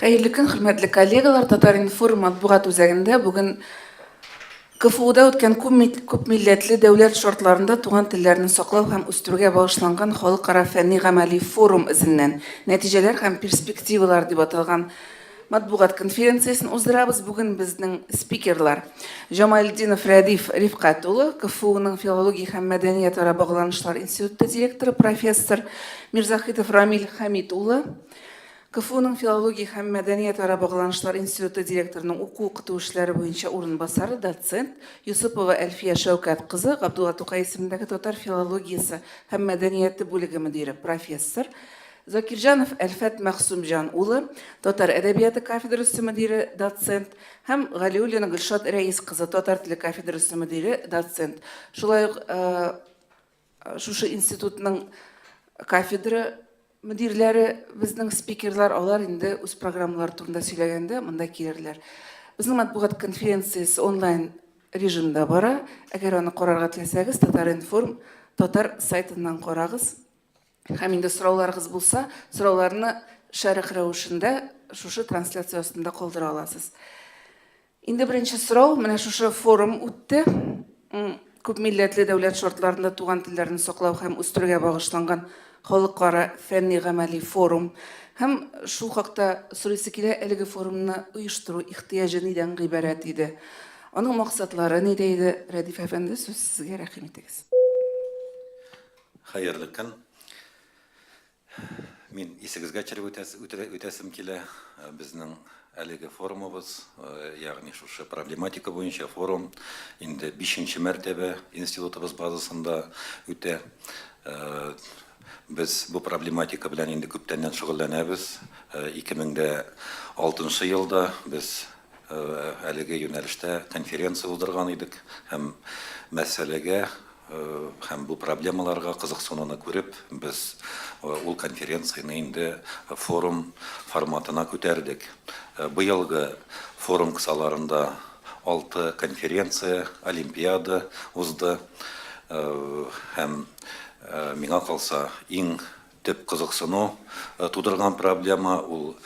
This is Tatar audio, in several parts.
Хәерле көн, хөрмәтле коллегалар! Татар-информ матбугат үзәгендә бүген КФУда үткән күпмилләтле дәүләт шартларында туган телләрне саклау һәм үстерүгә багышланган халыкара фәнни-гамәли форум эзеннән нәтиҗәләр һәм перспективалар дип аталган матбугат конференциясен уздырабыз. Бүген безнең спикерлар Җамалетдинов Рәдиф Рифкать улы, КФУның филология һәм мәдәниятара багланышлар институты директоры, профессор Мирзаһитов Рамил Хәмит улы, КФУның филология һәм мәдәниятара багланышлар институты директорының уку-укыту эшләре буенча урынбасары, доцент Йосыпова Әлфия Шәүкәт кызы, Габдулла Тукай исемендәге татар филологиясе һәм мәдәнияте бүлеге мөдире, профессор Закирҗанов Әлфәт Мәгъсүмҗан улы, татар әдәбияты кафедрасы мөдире, доцент һәм Галиуллина Гөлшат Рәис кызы, татар теле кафедрасы мөдире, доцент. Шулай ук шушы институтның кафедра мөдирләре, безнең спикерлар, алар инде үз программалары турында сөйләгәндә монда килерләр. Безнең матбугат конференциясе онлайн режимда бара. Әгәр аны карарга теләсәгез, Татар-информ татар сайтыннан карагыз. Һәм инде сорауларыгыз булса, сорауларны шәрех рәвешендә шушы трансляция астында калдыра аласыз. Инде беренче сорау, менә шушы форум үтте. Күпмилләтле дәүләт шартларында туган телләрне саклау һәм үстерүгә багышланган халыкара фәнни-гамәли форум. Һәм шул хакта сорыйсы килә, әлеге форумны оештыру ихтыяҗы нидән гыйбарәт иде? Аның максатлары нидә иде? Рәдиф әфәнде, сүз сезгә, рәхим итегез. Хәерле көн. Мин исегезгә төшереп үтәсем килә, безнең әлеге форумыбыз, ягъни шушы проблематика буенча форум инде бишенче мәртәбә институтыбыз базасында үтә. Без бу проблематика белән инде күптәннән шөгыльләнәбез. 2006 елда без әлеге юнәлештә конференция уздырган идек һәм мәсьәләгә һәм бу проблемаларга кызыксынуны күреп, без ул конференцияне инде форум форматына күтәрдек. Быелгы форум кысаларында алты конференция, олимпиада узды һәм миңа калса, иң Төп кызыксыну тудырган проблема ул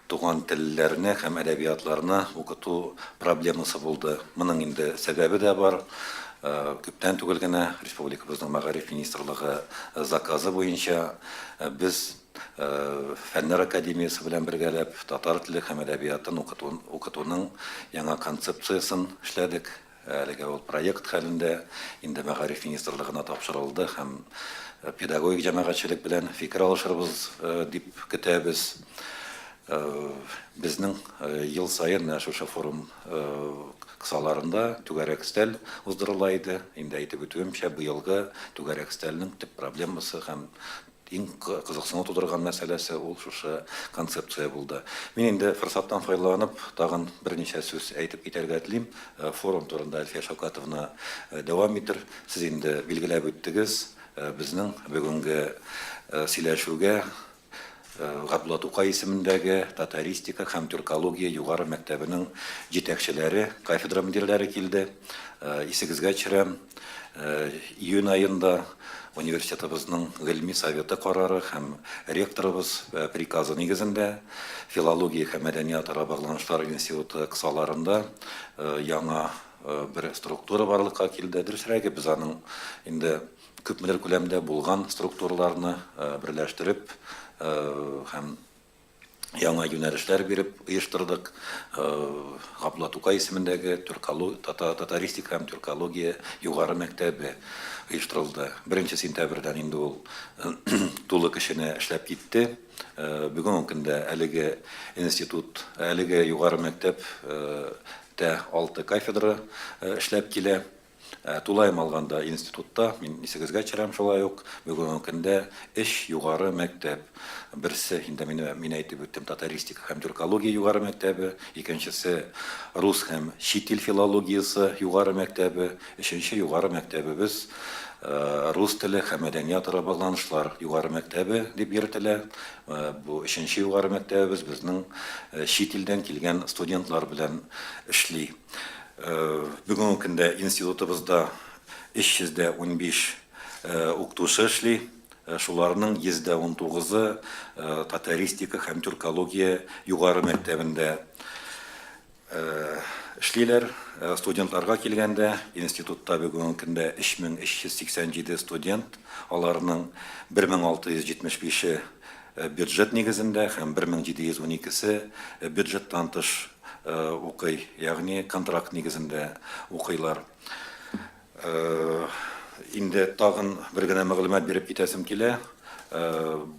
туган телләрне һәм әдәбиятларны укыту проблемасы булды. Моның инде сәбәбе дә бар. Күптән түгел генә республикабызның мәгариф министрлыгы заказы буенча без Фәннәр академиясе белән бергәләп татар теле һәм әдәбиятын укытуның яңа концепциясен эшләдек. Әлегә ул проект хәлендә, инде мәгариф министрлыгына тапшырылды һәм педагогик җәмәгатьчелек белән фикер алышырбыз дип көтәбез. Безнең ел саен менә шушы форум кысаларында түгәрәк өстәл уздырыла иде. Инде әйтеп үтүемчә, быелгы түгәрәк өстәлнең төп проблемасы һәм Иң кызыксыну тудырган мәсьәләсе ул шушы концепция булды. Мин инде форсаттан файдаланып, тагын берничә сүз әйтеп китәргә телим. Форум турында Әлфия Шәүкәтовна дәвам итер. Сез инде билгеләп үттегез, безнең бүгенге сөйләшүгә Габдулла Тукай исемендәге татаристика һәм тюркология югары мәктәбенең җитәкчеләре, кафедра мөдирләре килде. Исегезгә төшерәм, Июнь аенда университетыбызның гыйльми советы карары һәм ректорыбыз приказы нигезендә Филология һәм мәдәниятара багланышлар институты кысаларында яңа бер структура барлыкка килде. Дөресрәге, без аның инде күпмедер күләмдә булган структураларны берләштереп һәм яңа юнәлешләр биреп оештырдык. Габдулла Тукай исемендәге татаристика һәм тюркология югары мәктәбе оештырылды. Беренче сентябрьдән инде ул тулы көченә эшләп китте. Бүгенге көндә әлеге институт, әлеге югары мәктәп тә алты кафедра эшләп килә. Ә тулаем алганда институтта, мин исегезгә төшерәм шулай ук, бүгенге көндә өч югары мәктәп. Берсе, инде мин, мин әйтеп үттем, татаристика һәм тюркология югары мәктәбе, икенчесе рус һәм чит ил филологиясе югары мәктәбе, өченче югары мәктәбебез рус теле һәм мәдәниятара багланышлар югары мәктәбе дип йөртелә. Бу өченче югары мәктәбебез безнең чит илдән килгән студентлар белән эшли. Бүгенге көндә институтыбызда 315 укытучы эшли. Шуларның 119-ы татаристика һәм тюркология югары мәктәбендә эшлиләр. Студентларга килгәндә, институтта бүгенге көндә 3387 студент, аларның 1675-е бюджет нигезендә һәм 1712-се бюджеттан тыш укый, ягъни контракт нигезендә укыйлар. Инде тагын бер генә мәгълүмат биреп китәсем килә.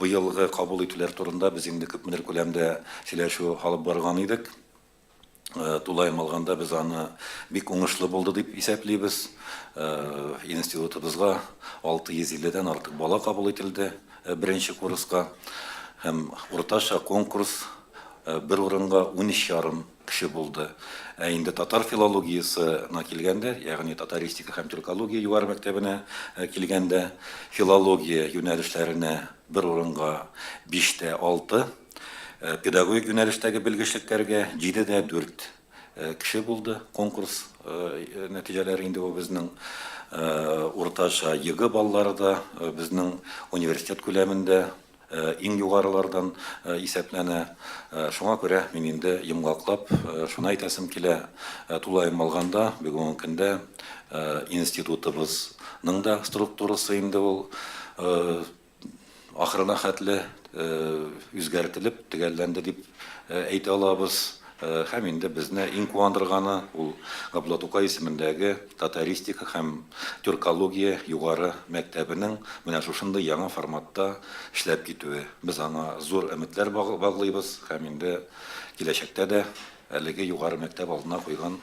Быелгы кабул итүләр турында без инде күпмедер күләмдә сөйләшү алып барган идек. Тулаем алганда без аны бик уңышлы булды дип исәплибез. Институтыбызга 650 дән артык бала кабул ителде беренче курска. Һәм уртача конкурс бер урынга 13,5 кеше булды. Ә инде татар филологиясенә килгәндә, ягъни татаристика һәм тюркология югары мәктәбенә килгәндә, филология юнәлешләренә бер урынга 5 тә 6, педагогик юнәлештәге белгечлекләргә 7 дә 4 кеше булды. Конкурс нәтиҗәләре инде бу безнең уртача ЕГЭ баллары да безнең университет күләмендә иң югарылардан исәпләнә. Шуңа күрә мин инде йомгаклап шуны әйтәсем килә, тулаем алганда, бүгенге көндә институтыбызның да структурасы инде ул ахырына хәтле үзгәртелеп, төгәлләнде дип әйтә алабыз. Һәм инде безне иң куандырганы ул Габдулла Тукай исемендәге татаристика һәм тюркология югары мәктәбенең менә шушындый яңа форматта эшләп китүе. Без аңа зур өметләр баглыйбыз һәм инде киләчәктә дә әлеге югары мәктәп алдына куйган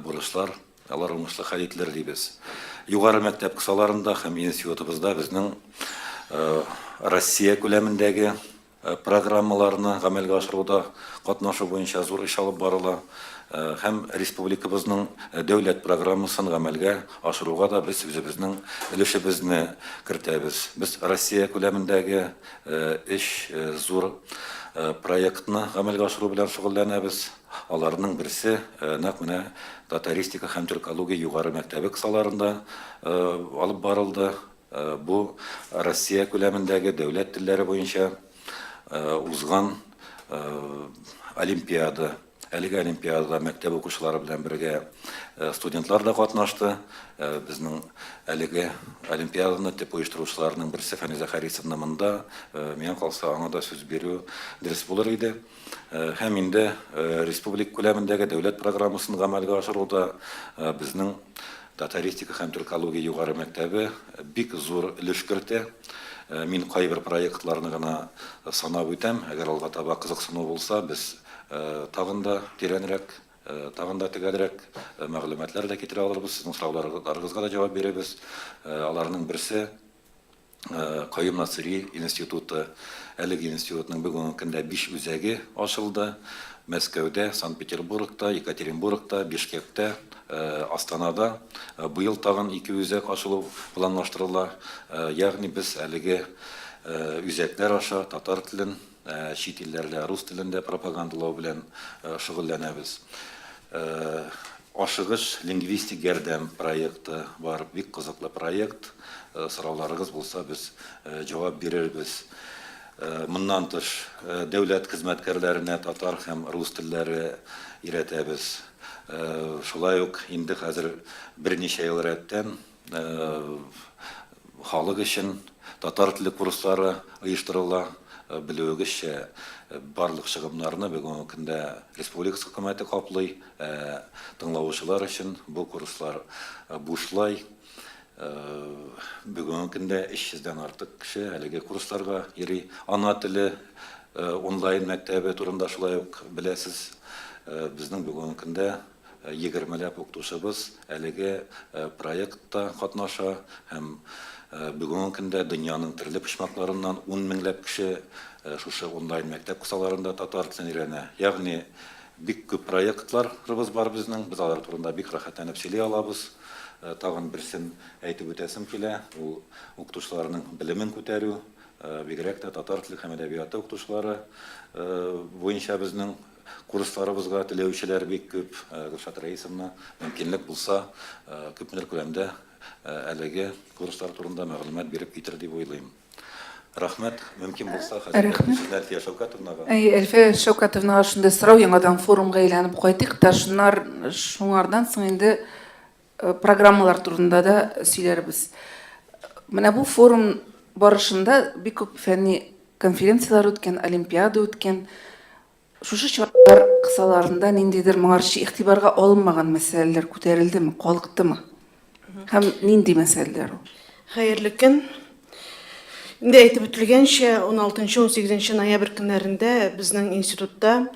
бурычлар алар уңышлы хәл ителер дибез. Югары мәктәп кысаларында һәм институтыбызда безнең Россия күләмендәге программаларны гамәлгә ашыруда катнашу буенча зур эш алып барыла һәм республикабызның дәүләт программасын гамәлгә ашыруга да без үзебезнең өлешебезне кертәбез. Без Россия күләмендәге өч зур проектны гамәлгә ашыру белән шөгыльләнәбез. Аларның берсе нәкъ менә татаристика һәм тюркология югары мәктәбе кысаларында алып барылды. Бу Россия күләмендәге дәүләт телләре буенча узган олимпиада. Әлеге олимпиадада мәктәп укучылары белән бергә студентлар да катнашты. Безнең әлеге олимпиаданы төп оештыручыларның берсе Фәнизә Харисовна монда. Миңа калса, аңа да сүз бирү дөрес булыр иде. Һәм инде республика күләмендәге дәүләт программасын гамәлгә ашыруда безнең Татаристика һәм тюркология югары мәктәбе бик зур өлеш кертә. Мин кайбер проектларны гына санап үтәм. Әгәр алга таба кызыксыну булса, без тагын да тирәнрәк, тагын да төгәлрәк мәгълүматлар да китерә алырбыз, сезнең сорауларыгызга да җавап бирербез. Аларның берсе, Каюм Насыйри институты. Әлеге институтның бүгенге көндә биш үзәге ачылды. Мәскәүдә, Санкт-Петербургта, Екатеринбургта, Бишкекта, Астанада. Быел тагын ике үзәк ачылу планлаштырыла. Ягъни без әлеге үзәкләр аша татар телен, чит илләрдә рус телен дә пропагандалау белән шөгыльләнәбез. Ашыгыч лингвистик ярдәм проекты бар, бик кызыклы проект. Сорауларыгыз булса, без җавап бирербез. Моннан тыш, дәүләт хезмәткәрләренә татар һәм рус телләре өйрәтәбез. Шулай ук инде хәзер берничә ел рәттән халык өчен татар теле курслары оештырыла. Белүегезчә, барлык чыгымнарны бүгенге көндә республика хөкүмәте каплый. Ә тыңлаучылар өчен бу курслар бушлай. Бүгенге көндә 300 дән артык кеше әлеге курсларга йөри. Ана теле онлайн мәктәбе турында шулай ук беләсез. Безнең бүгенге көндә егермеләп укытучыбыз әлеге проектта катнаша һәм бүгенге көндә дөньяның төрле почмакларыннан ун меңләп кеше шушы онлайн мәктәп кысаларында татар телен өйрәнә. Ягъни бик күп проектларыбыз бар безнең, без алар турында бик рәхәтләнеп сөйли алабыз. Тагын берсен әйтеп үтәсем килә, ул укытучыларның белемен күтәрү, бигрәк тә татар теле һәм әдәбияты укытучылары буенча безнең Курсларыбызга теләүчеләр бик күп, Гөлшат Рәисовна, мөмкинлек булса, күпмедер күләмдә әлеге курслар турында мәгълүмат биреп китер дип уйлыйм. Рәхмәт, мөмкин булса, хәзер Рәхмәт. сүзне Әлфия Шәүкәтовнага. Әй, Әлфия Шәүкәтовнага шундый сорау, яңадан форумга әйләнеп кайтыйк та, шуннар, шуңардан соң инде программалар турында да сөйләрбез. Менә бу форум барышында бик күп фәнни конференцияләр үткән, олимпиада үткән. Шушы чаралар кысаларында ниндидер моңарчы игътибарга алынмаган мәсьәләләр күтәрелдеме, калыктымы? Һәм нинди мәсьәләләр ул? Хәерле көн. Инде әйтеп үтелгәнчә, 16-18 ноябрь көннәрендә безнең институтта,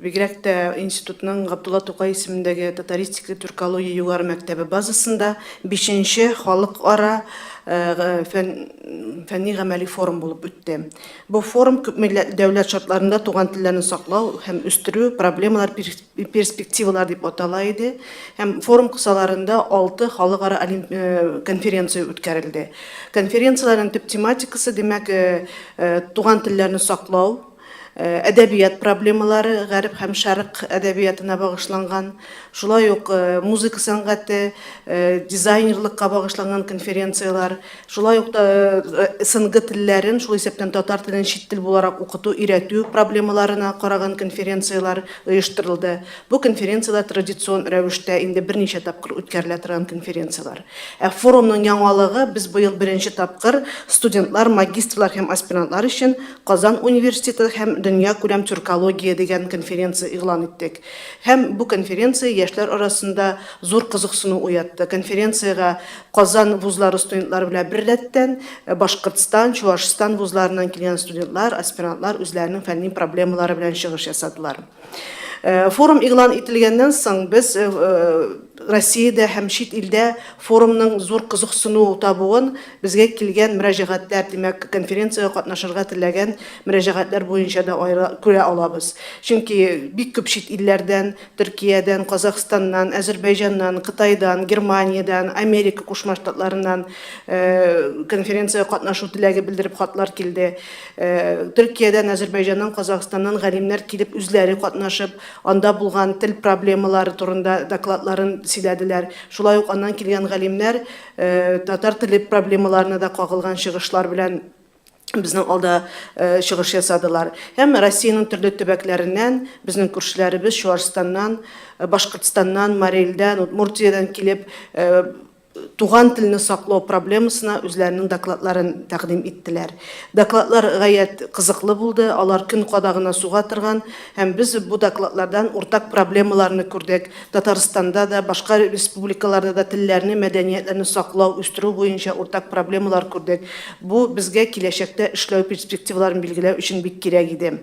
бигрәк тә институтның Габдулла Тукай исемендәге татаристика, тюркология югары мәктәбе базасында бишенче халыкара фәнни-гамәли форум булып үтте. Бу форум күпмилләтле дәүләт шартларында туган телләрне саклау һәм үстерү, проблемалар, перспективалар дип атала иде һәм форум кысаларында алты халыкара конференция үткәрелде. Конференцияләрнең төп тематикасы, димәк, туган телләрне саклау, әдәбият проблемалары, гареп һәм шәрык әдәбиятына багышланган, шулай ук музыка сәнгате, дизайнерлыкка багышланган конференцияләр, Шулай ук СНГ телләрен, шул исәптән татар телен чит тел буларак укыту, өйрәтү проблемаларына караган конференцияләр оештырылды. Бу конференцияләр традицион рәвештә инде берничә тапкыр үткәрелә торган конференцияләр. Ә форумның яңалыгы, без быел беренче тапкыр студентлар, магистрлар һәм аспирантлар өчен Казан университеты һәм дөньякүләм тюркология дигән конференция игълан иттек. Һәм бу конференция яшьләр арасында зур кызыксыну уятты. Конференциягә Казан вузлары студентлары белән беррәттән, Башкортстан, Чуашстан вузларыннан килгән студентлар, аспирантлар үзләренең фәнни проблемалары белән чыгыш ясадылар. Форум игълан ителгәннән соң без Россиядә һәм чит илдә форумның зур кызыксыну табуын безгә килгән мөрәҗәгатьләр, димәк, конференциягә катнашырга теләгән мөрәҗәгатьләр буенча да күрә алабыз. Чөнки бик күп чит илләрдән Төркиядән, Казахстаннан, Әзербәйҗаннан, Кытайдан, Германиядән, Америка Кушма Штатларыннан конференциягә катнашу теләге белдереп хатлар килде. Төркиядән, Әзербәйҗаннан, Казахстаннан галимнәр килеп үзләре катнашып, анда булган тел проблемалары турында докладларын сөйләделәр. Шулай ук аннан килгән галимнәр татар теле проблемаларына да кагылган чыгышлар белән безнең алда чыгыш ясадылар. Һәм Россиянең төрле төбәкләреннән, безнең күршеләребез Чуашстаннан, Башкортстаннан, Марий Элдән, Удмуртиядән килеп, туган телне саклау проблемасына үзләренең докладларын тәкъдим иттеләр. Докладлар гаять кызыклы булды, алар көн кадагына суга торган, һәм без бу докладлардан уртак проблемаларны күрдек. Татарстанда да, башка республикаларда да телләрне, мәдәниятләрне саклау, үстерү буенча уртак проблемалар күрдек. Бу безгә киләчәктә эшләү перспективаларын билгеләү өчен бик кирәк иде.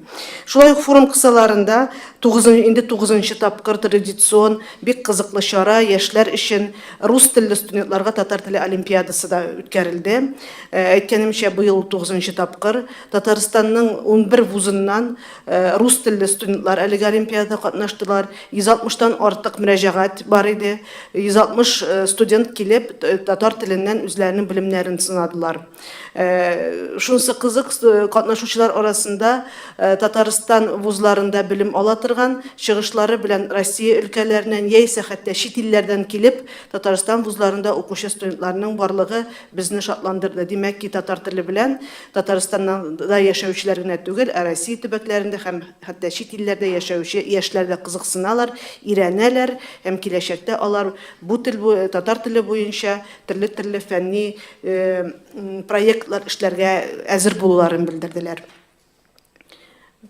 Шулай ук форум кысаларында тугызын, инде тугызынчы тапкыр традицион бик кызыклы чара, яшьләр өчен рус телле студентларга татар теле олимпиадасы да үткәрелде. Әйткәнемчә, быел тугызынчы тапкыр Татарстанның 11 вузыннан рус телле студентлар әлеге олимпиадада катнаштылар. 160 тан артык мөрәҗәгать бар иде. 160 студент килеп, татар теленнән үзләренең белемнәрен сынадылар. Шунысы кызык, катнашучылар арасында Татарстан вузларында белем ала торган, чыгышлары белән Россия өлкәләреннән яисә хәтта чит илләрдән килеп, Татарстан вузларында укучы студентларның барлыгы безне шатландырды. Димәк ки, татар теле белән Татарстанда яшәүчеләр генә түгел, ә Россия төбәкләрендә һәм хәтта чит илләрдә яшәүче яшьләр дә кызыксыналар, өйрәнәләр һәм киләчәктә алар бу тел, татар теле буенча төрле-төрле фәнни проектлар эшләргә әзер булуларын белдерделәр.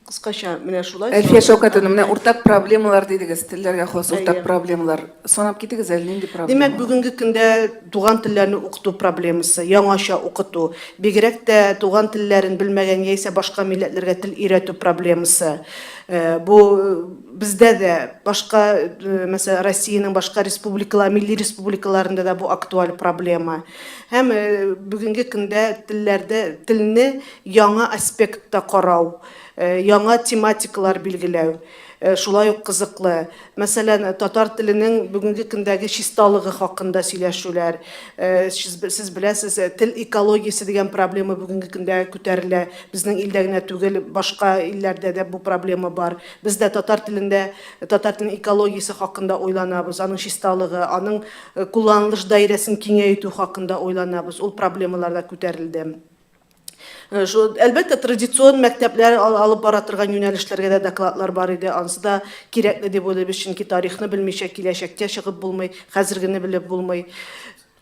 Кыскача, менә шулай. Әлфия Шәүкәтовна, менә уртак проблемалар дидегез, телләргә хас уртак проблемалар. Санап китегез әле, нинди проблемалар? Димәк, бүгенге көндә туган телләрне укыту проблемасы, яңача укыту, бигрәк тә туган телләрен белмәгән яисә башка милләтләргә тел өйрәтү проблемасы. Бу бездә дә, башка, мәсәлән, Россиянең башка республикалар, милли республикаларында да бу актуаль проблема. Һәм бүгенге көндә телләрдә телне яңа аспектта карау, яңа тематикалар билгеләү шулай ук кызыклы. Мәсәлән, татар теленең бүгенге көндәге чисталыгы хакында сөйләшүләр. Сез беләсез, тел экологиясе дигән проблема бүгенге көндә күтәрелә. Безнең илдә генә түгел, башка илләрдә дә бу проблема бар. Без дә татар телендә, татар теленең экологиясе хакында уйланабыз, аның чисталыгы, аның кулланылыш даирәсен киңәйтү хакында уйланабыз. Ул проблемалар да күтәрелде. Шул, әлбәттә, традицион мәктәпләр алып бара торган юнәлешләргә дә докладлар бар иде. Анысы да кирәкле дип уйлыйбыз, чөнки тарихны белмичә киләчәккә чыгып булмый, хәзергене белеп булмый.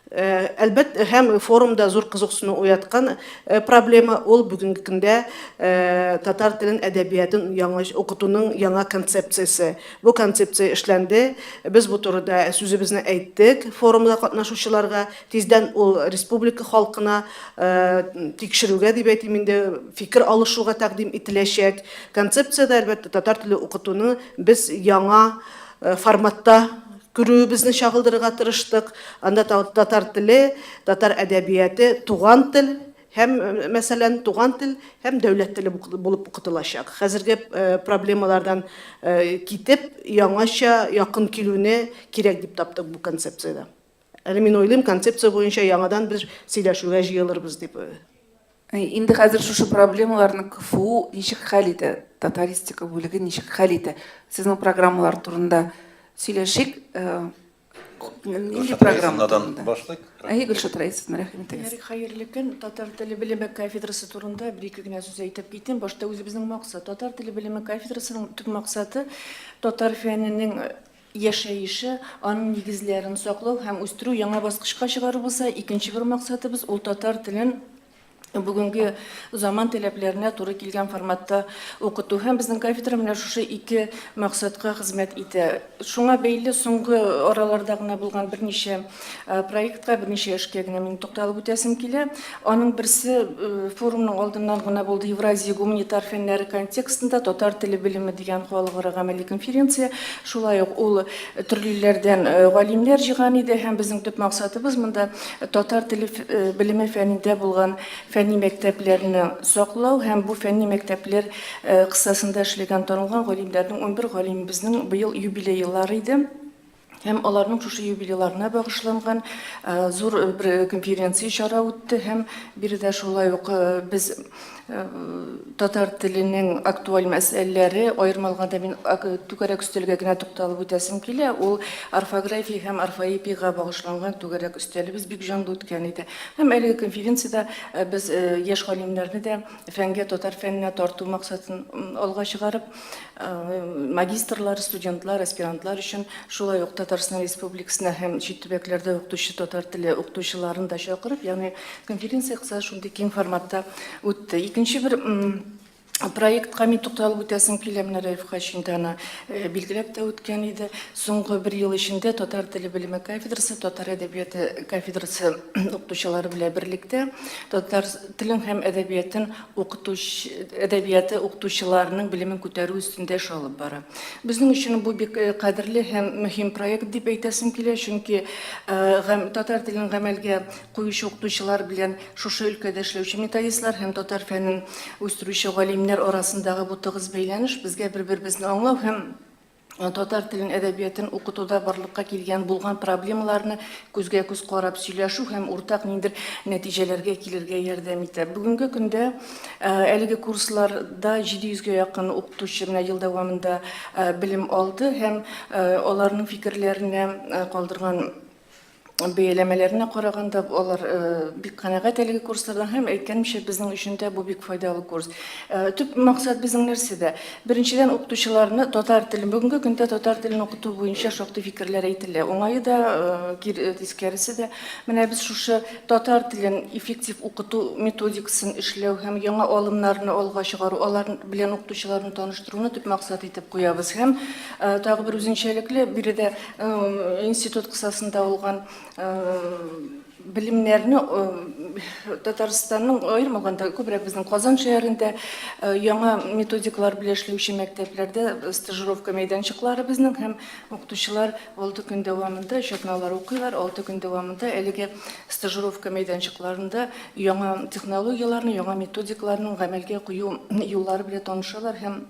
Әлбәттә, һәм форумда зур кызыксыну уяткан проблема ул бүгенге көндә татар телен, әдәбиятын яңа укытуның яңа концепциясе. Бу концепция эшләнде. Без бу турыда сүзебезне әйттек форумда катнашучыларга. Тиздән ул республика халкына тикшерүгә дип әйтим инде, фикер алышуга тәкъдим ителәчәк. Концепциядә, әлбәттә, татар теле укытуны без яңа форматта күрүебезне чагылдырырга тырыштык. Анда татар теле, татар әдәбияты, туган тел һәм, мәсәлән, туган тел һәм дәүләт теле булып укытылачак. Хәзерге проблемалардан китеп, яңача якын килүне кирәк дип таптык бу концепциядә. Әле мин уйлыйм, концепция буенча яңадан без сөйләшүгә җыелырбыз дип. Инде хәзер шушы проблемаларны КФУ ничек хәл итә, татаристика бүлеге ничек хәл итә? Сезнең программалар турында сөйләшик. Нинди программа турында? Башлыйк. Әйе, Гөлшат Раисовна, рәхим итегез. Ярый, хәерле көн. Татар теле белеме кафедрасы турында бер-ике генә сүз әйтеп китим. Башта үзебезнең максат. Татар теле белеме кафедрасының төп максаты татар фәненең яшәеше, аның нигезләрен саклау һәм үстерү, яңа баскычка чыгару булса, икенче бер максатыбыз ул татар телен бүгенге заман таләпләренә туры килгән форматта укыту. Һәм безнең кафедра менә шушы ике максатка хезмәт итә. Шуңа бәйле соңгы араларда гына булган берничә проектка, берничә эшкә генә мин тукталып үтәсем килә. Аның берсе форумның алдыннан гына булды Евразия гуманитар фәннәре контекстында татар теле белеме дигән халыкара гамәли конференция. Шулай ук ул төрле илләрдән галимнәр җыйган иде һәм безнең төп максатыбыз монда татар теле белеме фәнендә булган фәнни мәктәпләрне саклау һәм бу фәнни мәктәпләр кысасында эшләгән танылган галимнәрнең 11 галимебезнең быел юбилейлары иде. Һәм аларның шушы юбилейларына багышланган зур бер конференция чара үтте һәм биредә шулай ук без татар теленең актуаль мәсьәләләре, аерым алганда мин түгәрәк өстәлгә генә тукталып үтәсем килә, ул орфография һәм орфоэпиягә багышланган түгәрәк өстәлебез бик җанлы үткән иде. Һәм әлеге конференциядә без яшь галимнәрне дә фәнгә, татар фәненә тарту максатын алга чыгарып, магистрлар, студентлар, аспирантлар өчен, шулай ук Татарстан Республикасына һәм чит төбәкләрдә укытучы татар теле укытучыларын да чакырып, ягъни конференция кыса шундый киң форматта үтте. Икенче бер проектка мин тукталып үтәсем килә, менә Рәиф Хаҗин да аны билгеләп тә үткән иде. Соңгы бер ел эчендә татар теле белеме кафедрасы, татар әдәбияты кафедрасы укытучылары белән берлектә татар телен һәм әдәбиятын укытучы, әдәбияты укытучыларының белемен күтәрү өстендә эш алып бара. Безнең өчен бу бик кадерле һәм мөһим проект дип әйтәсем килә, чөнки татар телен гамәлгә куючы укытучылар белән шушы өлкәдә эшләүче методистлар һәм татар фәнен үстерүче галимнәр арасындагы бу тыгыз бәйләнеш безгә бер-беребезне аңлау һәм татар телен, әдәбиятын укытуда барлыкка килгән булган проблемаларны күзгә-күз карап сөйләшү һәм уртак ниндидер нәтиҗәләргә килергә ярдәм итә. Бүгенге көндә әлеге курсларда 700 гә якын укытучы менә ел дәвамында белем алды һәм аларның фикерләренә калдырган бәяләмәләренә караганда, алар бик канәгать әлеге курслардан һәм, әйткәнемчә, безнең өчен дә бу бик файдалы курс. Төп максат безнең нәрсәдә? Беренчедән, укытучыларны татар телен, бүгенге көндә татар телен укыту буенча шактый фикерләр әйтелә. Уңае да, тискәресе дә. Менә без шушы татар телен эффектив укыту методикасын эшләү һәм яңа алымнарны алга чыгару, алар белән укытучыларны таныштыруны төп максат итеп куябыз. Һәм тагы бер үзенчәлекле, биредә Институт кысасында алган белемнәрне Татарстанның, аерым алганда, күбрәк безнең Казан шәһәрендә яңа методикалар белән эшләүче мәктәпләрдә стажировка мәйданчыклары безнең һәм укытучылар 6 көн дәвамында, өч атналар укыйлар, 6 көн дәвамында әлеге стажировка мәйданчыкларында яңа технологияләрне, яңа методикаларның гамәлгә кую юллары белән танышалар һәм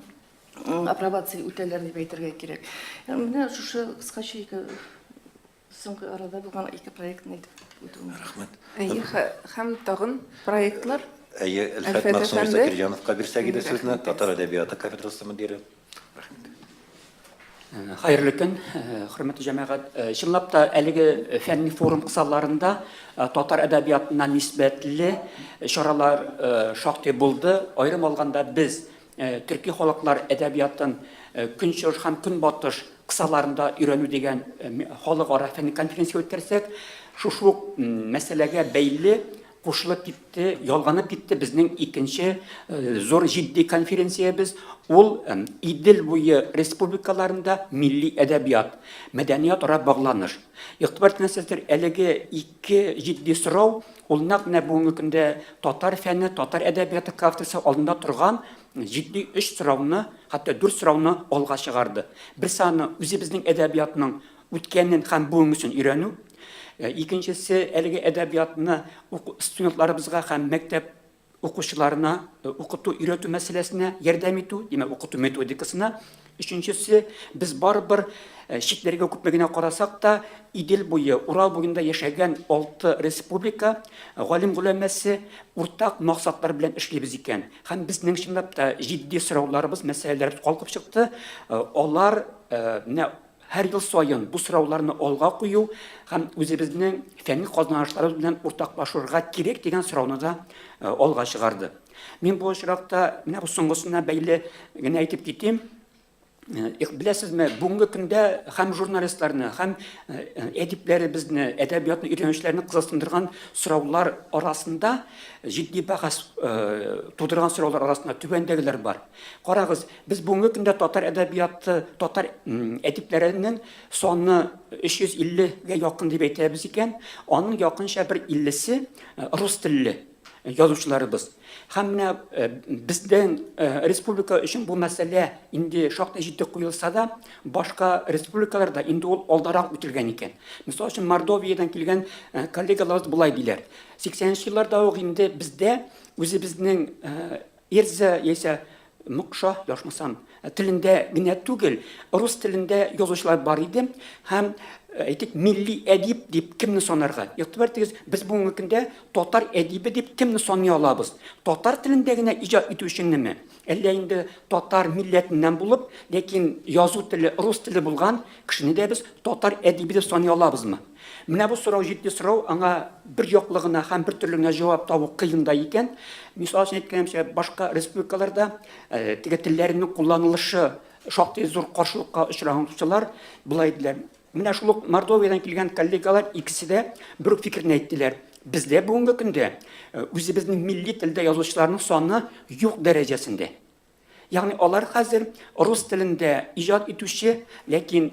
апробация үтәләр дип әйтергә кирәк. Менә шушы кыскача ике соңгы арада булган ике проектны әйтеп үтүем. Рәхмәт. Әйе, һәм тагын проектлар. Әйе, Әлфәт Мәгъсумович Закирҗановка бирсәк иде сүзне, татар әдәбияты кафедрасы мөдире. Рәхмәт. Хәерле көн, хөрмәтле җәмәгать. Чынлап та, әлеге фәнни форум кысаларында татар әдәбиятына нисбәтле чаралар шактый булды. Аерым алганда, без төрки халыклар әдәбиятын Көнчыгыш һәм Көнбатыш кысаларында өйрәнү дигән халыкара фәнни конференция үткәрсәк, шушы ук мәсьәләгә бәйле кушылып китте, ялганып китте безнең икенче зур җитди конференциябез. Ул Идел буе республикаларында милли әдәбият, мәдәниятара багланыш. Игътибар иткәнсездер, әлеге ике җитди сорау, ул нәкъ менә бүгенге көндә татар фәне, татар әдәбияты кафедрасы алдында торган җитди өч сорауны, хәтта дүрт сорауны алга чыгарды. Берсе аны үзебезнең әдәбиятның үткәнен һәм бүгенгесен өйрәнү. Икенчесе, әлеге әдәбиятны студентларыбызга һәм мәктәп укучыларына укыту, өйрәтү мәсьәләсенә ярдәм итү, димәк, укыту методикасына. Өченчесе, без барыбер читләргә күпме генә карасак та, Идел буе, Урал буенда яшәгән алты республика галим-голәмәсе уртак максатлар белән эшлибез икән. Һәм безнең чынлап та җитди сорауларыбыз, мәсьәләләребез калкып чыкты. Алар менә Һәр ел саен бу сорауларны алга кую һәм үзебезнең фәнни казанышларыбыз белән уртаклашырга кирәк дигән сорауны да алга чыгарды. Мин бу очракта менә бу соңгысына бәйле генә әйтеп китим. Беләсезме, бүгенге көндә һәм журналистларны, һәм әдипләребезне, әдәбиятны өйрәнүчеләрне кызыксындырган сораулар арасында җитди бәхәс тудырган сораулар арасында түбәндәгеләр бар. Карагыз, без бүгенге көндә татар әдәбияты, татар әдипләренең саны 350 гә якын дип әйтәбез икән, аның якынча бер 50-се рус телле язучыларыбыз. Һәм менә безнең республика өчен бу мәсьәлә инде шактый җитди куелса да, башка республикаларда инде ул алдарак үтелгән икән. Мисал өчен, Мордовиядән килгән коллегаларыбыз болай диләр. 80 елларда ук инде бездә үзебезнең Эрзя яисә мокша, ялгышмасам, телендә генә түгел, рус телендә язучылар бар иде һәм, әйтик, милли әдип дип кемне санарга? Игътибар итегез, без бүгенге көндә татар әдибе дип кемне саный алабыз? Татар телендә генә иҗат итүченеме? Әллә инде татар милләтеннән булып, ләкин язу теле рус теле булган кешене дә без татар әдибе дип саный алабызмы? Менә бу сорау җитди сорау, аңа бер яклы гына һәм бер төрле генә җавап табу кыен да икән. Мисал өчен әйткәнемчә, башка республикаларда теге телләрнең кулланылышы шактый зур каршылыкка очраган укучылар болай диделәр. Менә шул ук Мордовиядән килгән коллегалар икесе дә бер үк фикерне әйттеләр. Бездә бүгенге көндә үзебезнең милли телдә язучыларның саны юк дәрәҗәсендә. Ягъни алар хәзер рус телендә иҗат итүче, ләкин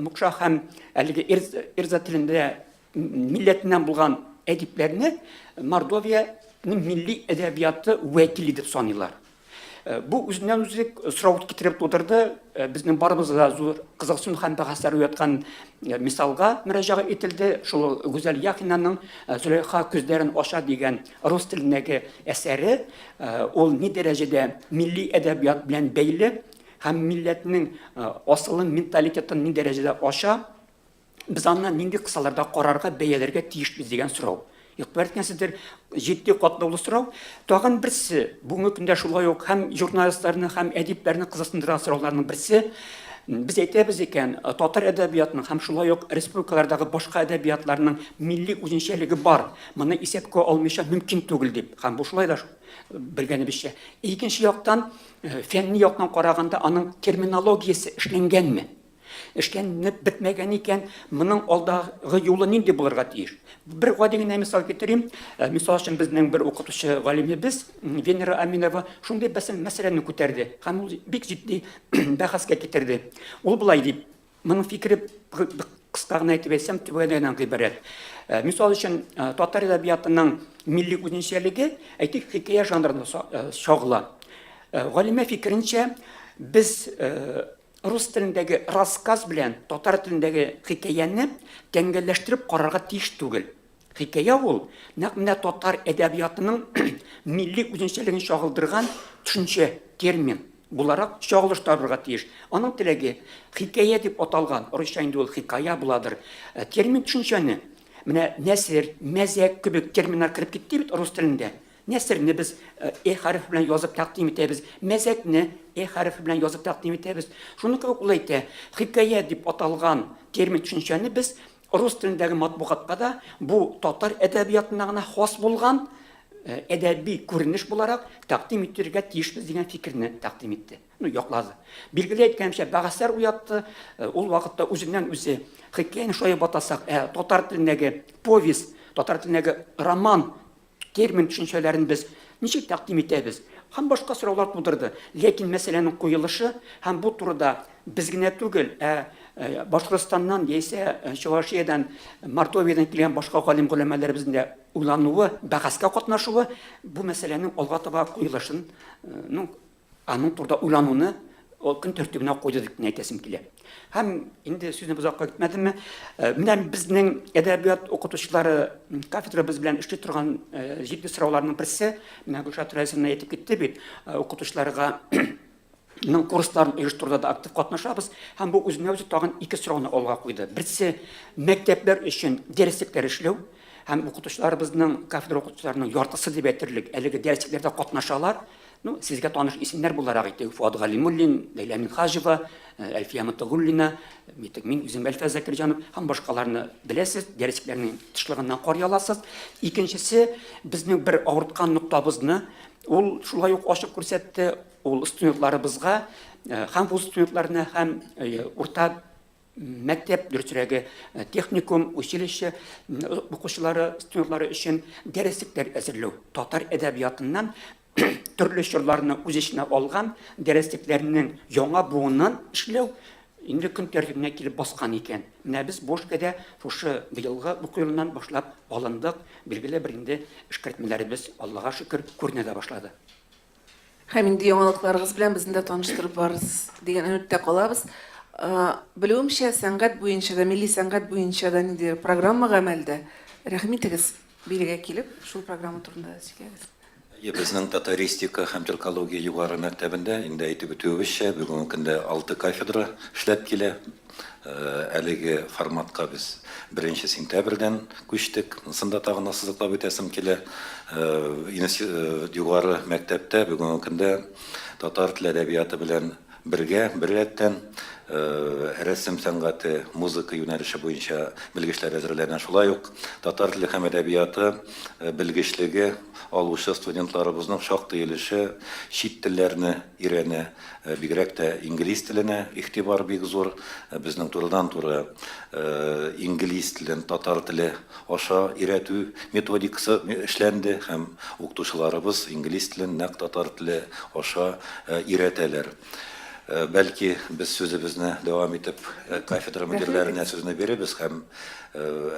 мукша һәм әлеге эрза телендә милләтеннән булган әдипләрне Мордовиянең милли әдәбияты вәкиле дип саныйлар. Бу үзеннән үзе сорау китереп тудырды. Безнең барыбызга да зур кызыксыну һәм бәхәсләр уяткан мисалга мөрәҗәгать ителде. Шул Гүзәл Яхинаның Зөләйха күзләрен ача дигән рус телендәге әсәре ул ни дәрәҗәдә милли әдәбият белән бәйле һәм милләтнең асылын, менталитетын ни дәрәҗәдә ача, без аны нинди кысаларда карарга, бәяләргә тиешбез дигән сорау. Игътибар иткәнсездер, җитди катлаулы сорау. Тагын берсе, бүгенге көндә шулай ук һәм журналистларны, һәм әдипләрне кызыксындырган сорауларның берсе, без әйтәбез икән, татар әдәбиятының һәм шулай ук республикалардагы башка әдәбиятларның милли үзенчәлеге бар. Моны исәпкә алмыйча мөмкин түгел дип. Һәм бу шулай да белгәнебезчә. Икенче яктан, фәнни яктан караганда, аның терминологиясе эшләнгәнме? Эшләнеп бетмәгән икән, моның алдагы юлы нинди булырга тиеш? Бер гади генә мисал китерим. Мисал өчен, безнең бер укытучы галимебез Венера Аминова шундый мәсьәләне күтәрде һәм ул бик җитди бәхәскә китерде. Ул болай дип, моның фикере кыска гына әйтеп әйтсәм, түбәндәгедән гыйбарәт. Мисал өчен, татар әдәбиятының милли үзенчәлеге, әйтик, хикәя жанрында чагыла. Галимә фикеренчә, без рус телендәге рассказ белән татар телендәге хикәяне тәңгәлләштереп карарга тиеш түгел. Хикәя ул нәкъ менә татар әдәбиятының милли үзенчәлеген чагылдырган төшенчә, термин буларак чагылыш табырга тиеш. Аның теләге хикәя дип аталган, русча инде ул хикая буладыр, термин төшенчәне менә нәсер, мәзәк кебек терминнар кереп китте бит рус телендә. Нәсерне без э хәрефе белән язып тәкъдим итәбез, мәзәкне э хәрефе белән язып тәкъдим итәбез. Шуның кебек ул әйтә, хикәя дип аталган термин төшенчәне без рус телендәге матбугатка да бу татар әдәбиятына гына хас булган әдәби күренеш буларак тәкъдим итәргә тиешбез дигән фикерне тәкъдим итте. Ну, яклады. Билгеле әйткәнемчә, бәхәсләр уятты. Ул вакытта үзеннән-үзе хикәяне шулай атасак, ә татар телендәге повесть, татар телендәге роман термин төшенчәләрен без ничек тәкъдим итәбез? Һәм башка сораулар тудырды. Ләкин мәсьәләнең куелышы һәм бу турыда без генә түгел, ә Башкортстаннан яисә Чувашиядән, Мордовиядән килгән башка галим-голәмәләребезнең дә уйлануы, бәхәскә катнашуы бу мәсьәләнең алга таба куелышын, ну, Аның турыда уйлануны ул көн тәртибенә куйды дип кенә әйтәсем килә. Һәм инде сүзне озакка китмәдемме? Менә безнең әдәбият укытучылары кафедрабыз белән эшли торган җитди сорауларның берсе, менә Гөлшат Рәисовна әйтеп китте бит, укытучыларга ның курсларын оештыруда да актив катнашабыз һәм бу үзенә үзе тагын ике сорауны алга куйды. Берсе мәктәпләр өчен дәреслекләр эшләү һәм укытучыларыбызның кафедра укытучыларының яртысы дип әйтерлек әлеге дәреслекләрдә катнашалар. Ну, сезгә таныш исемнәр буларак әйтик, Фуат Галимуллин, Ләйлә Минһаҗева, Әлфия Мотыгуллина, әйтик, мин үзем Әлфә Закирҗанов һәм башкаларны беләсез, дәреслекләрнең тышлыгыннан карый аласыз. Икенчесе, безнең бер авырткан ноктабызны ул шулай ук ачык күрсәтте, ул студентларыбызга, һәм вуз студентларына, һәм урта мәктәп, дөресрәге, техникум, училище укучылары, студентлары өчен дәреслекләр әзерләү. Татар әдәбиятыннан төрле чорларны үз эченә алган дәреслекләрнең яңа буынын эшләү инде көн тәртибенә килеп баскан икән. Менә без бу эшкә дә шушы быелгы уку елыннан башлап алындык. Билгеле бер инде эшкәртмәләребез, Аллага шөкер, күренә дә башлады. Һәм инде яңалыкларыгыз белән безне дә таныштырып барырсыз дигән өметтә калабыз. Белүемчә, сәнгать буенча да, милли сәнгать буенча да ниндидер программа гамәлдә. Рәхим итегез, бирегә килеп, шул программа турында да сөйләгез. Әйе, безнең татаристика һәм тюркология югары мәктәбендә, инде әйтеп үтүебезчә, бүгенге көндә алты кафедра эшләп килә. Әлеге форматка без беренче сентябрьдән күчтек. Монысын да тагын ассызыклап үтәсем килә. Югары мәктәптә бүгенге көндә татар теле әдәбияты белән бергә, беррәттән, рәсем сәнгате, музыка юнәлеше буенча белгечләр әзерләнә. Шулай ук татар теле һәм әдәбияты белгечлеге алучы студентларыбызның шактый өлеше чит телләрне өйрәнә. Бигрәк тә инглиз теленә игътибар бик зур. Безнең турыдан-туры инглиз телен татар теле аша өйрәтү методикасы эшләнде һәм укытучыларыбыз инглиз телен нәкъ татар теле аша өйрәтәләр. Бәлки, без сүзебезне дәвам итеп, кафедра мөдирләренә сүзне бирербез һәм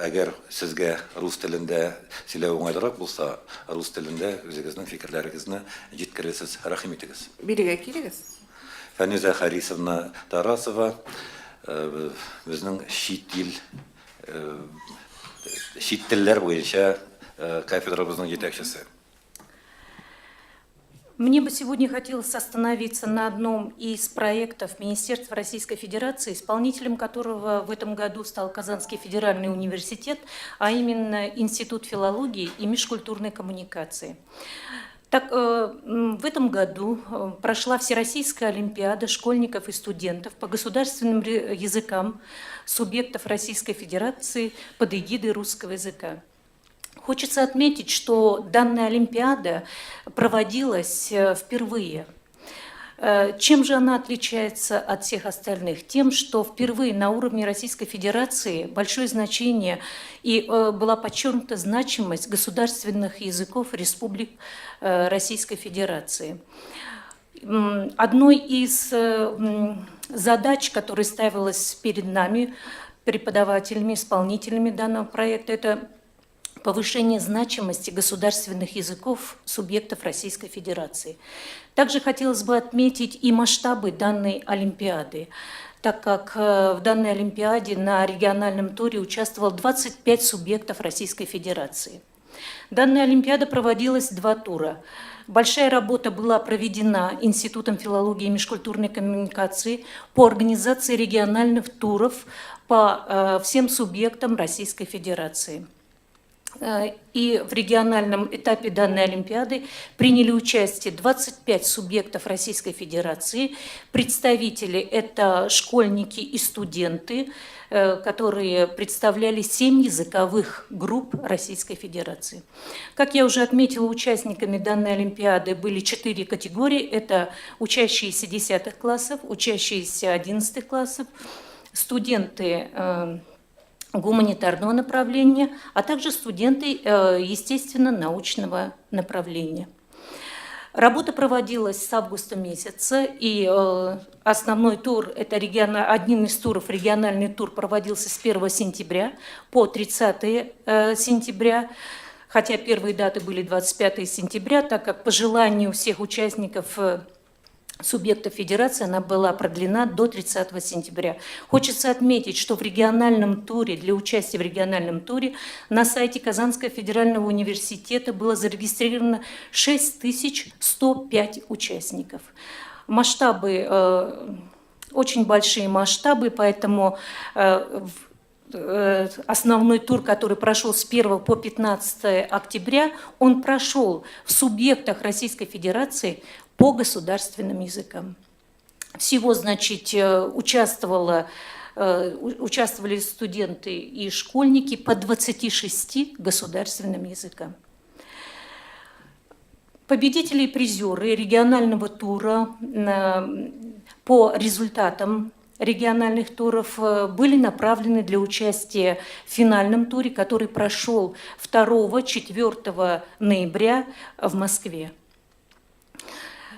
әгәр сезгә рус телендә сөйләү уңайлырак булса, рус телендә үзегезнең фикерләрегезне җиткерерсез. Рәхим итегез. Бирегә килегез. Фәнүзә Харисовна Тарасова, безнең чит ил, чит телләр буенча кафедрабызның җитәкчесе. Мне бы сегодня хотелось остановиться на одном из проектов Министерства Российской Федерации, исполнителем которого в этом году стал Казанский федеральный университет, а именно Институт филологии и межкультурной коммуникации. Так, в этом году прошла Всероссийская олимпиада школьников и студентов по государственным языкам субъектов Российской Федерации под эгидой русского языка. Хочется отметить, что данная олимпиада проводилась впервые. Чем же она отличается от всех остальных? Тем, что впервые на уровне Российской Федерации большое значение и была подчеркнута значимость государственных языков республик Российской Федерации. Одной из задач, которая ставилась перед нами, преподавателями, исполнителями данного проекта, это повышение значимости государственных языков субъектов Российской Федерации. Также хотелось бы отметить и масштабы данной Олимпиады, так как в данной Олимпиаде на региональном туре участвовало 25 субъектов Российской Федерации. Данная Олимпиада проводилась 2 тура. Большая работа была проведена Институтом филологии и межкультурной коммуникации по организации региональных туров по всем субъектам Российской Федерации. И в региональном этапе данной Олимпиады приняли участие 25 субъектов Российской Федерации. Представители – это школьники и студенты, которые представляли 7 языковых групп Российской Федерации. Как я уже отметила, участниками данной Олимпиады были 4 категории. Это учащиеся 10 классов, учащиеся 11 классов, студенты гуманитарного направления, а также студенты естественно-научного направления. Работа проводилась с августа месяца, и основной тур, это один из туров, региональный тур, проводился с 1 сентября по 30 сентября, хотя первые даты были 25 сентября, так как по желанию всех участников субъектов федерации она была продлена до 30 сентября. Хочется отметить, что в региональном туре, для участия в региональном туре на сайте Казанского федерального университета было зарегистрировано 6105 участников. Масштабы, очень большие масштабы, поэтому основной тур, который прошел с 1 по 15 октября, он прошел в субъектах Российской Федерации по государственным языкам. Всего, значит, участвовали студенты и школьники по 26 государственным языкам. Победители и призеры регионального тура по результатам региональных туров были направлены для участия в финальном туре, который прошел 2-4 ноября в Москве.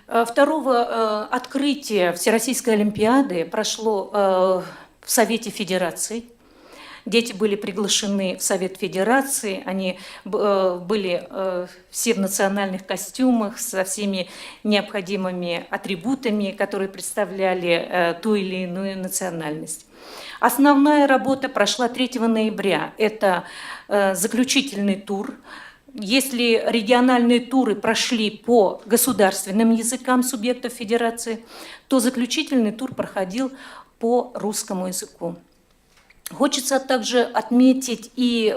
Второго открытие Всероссийской Олимпиады прошло в Совете Федерации. Дети были приглашены в Совет Федерации, они были все в национальных костюмах, со всеми необходимыми атрибутами, которые представляли ту или иную национальность. Основная работа прошла 3 ноября. Это заключительный тур. Если региональные туры прошли по государственным языкам субъектов федерации, то заключительный тур проходил по русскому языку. Хочется также отметить и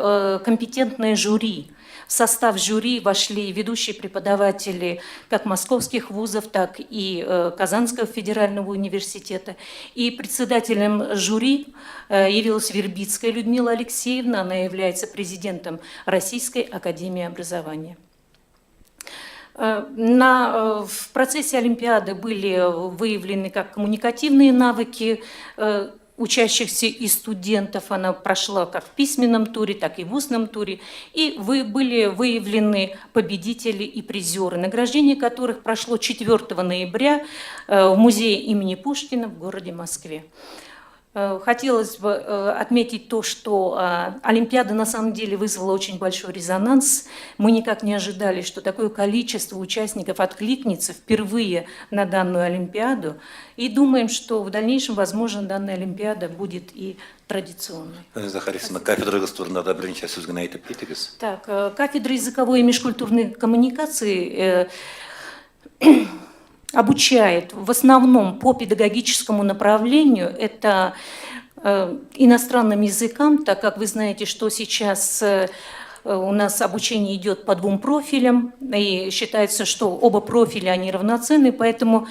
компетентное жюри. В состав жюри вошли ведущие преподаватели как московских вузов, так и Казанского федерального университета. И председателем жюри явилась Вербицкая Людмила Алексеевна. Она является президентом Российской академии образования. В процессе Олимпиады были выявлены как коммуникативные навыки учащихся и студентов. Она прошла как в письменном туре, так и в устном туре. И были выявлены победители и призеры, награждение которых прошло 4 ноября в музее имени Пушкина в городе Москве. Хотелось бы отметить то, что Олимпиада на самом деле вызвала очень большой резонанс. Мы никак не ожидали, что такое количество участников откликнется впервые на данную Олимпиаду. И думаем, что в дальнейшем, возможно, данная Олимпиада будет и традиционной. Фәнизә Харисовна, кафедрагыз турында да берничә сүз генә әйтеп китегез. Так, кафедра языковой и межкультурной коммуникации обучает в основном по педагогическому направлению, это иностранным языкам, так как вы знаете, что сейчас у нас обучение идет по двум профилям, и считается, что оба профиля, они равноценны, поэтому